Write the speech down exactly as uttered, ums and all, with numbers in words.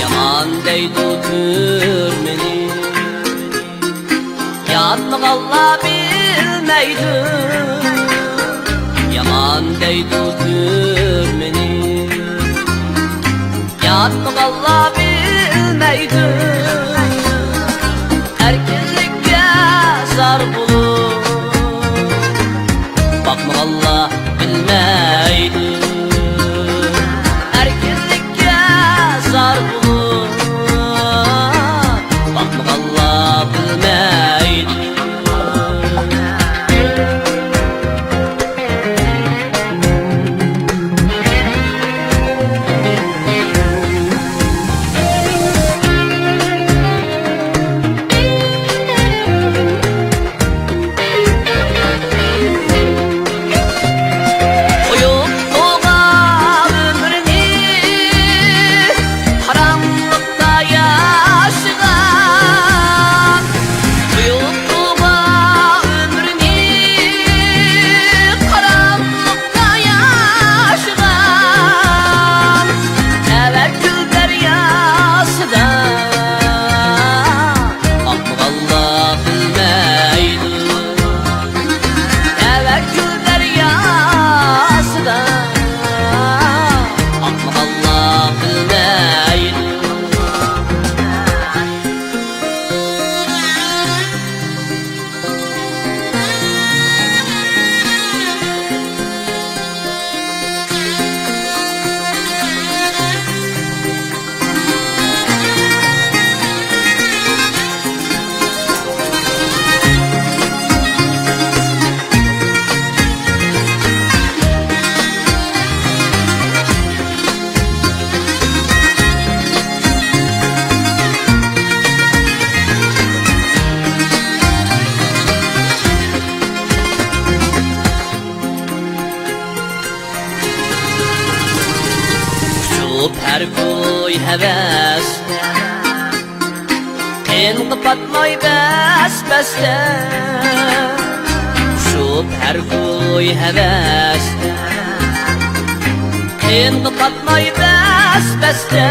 يامان دەيدۇ كۆرمىنى، ياتمىغانلار بىلمەيدۇ. يامان دەيدۇ كۆرمىنى، ياتمىغانلار بىلمەيدۇ. ئەركىنلىككە زار بولۇپ باقمىغانلار بىلمەيدۇ. ئەركىنلىككە زار بولۇپ باقمىغانلار بىلمەيدۇ. قويۇپ تۇرغان ئۆمرىنى قاراملىقتا ياشىغان، قويۇپ تۇرغان ئۆمرىنى قاراملىقتا ياشىغان، تەۋەككۈل دەرياسىدا ئاقمىغانلار بىلمەيدۇ. تەۋەككۈل دەرياسىدا ئاقمىغانلار بىلمەيدۇ. ئۇچۇپ ھەر كوي ھەۋەس، قىنغا پاتماي بەس-بەستە. ئۇچۇپ ھەر كوي ھەۋەس، قىنغا پاتماي بەس-بەستە.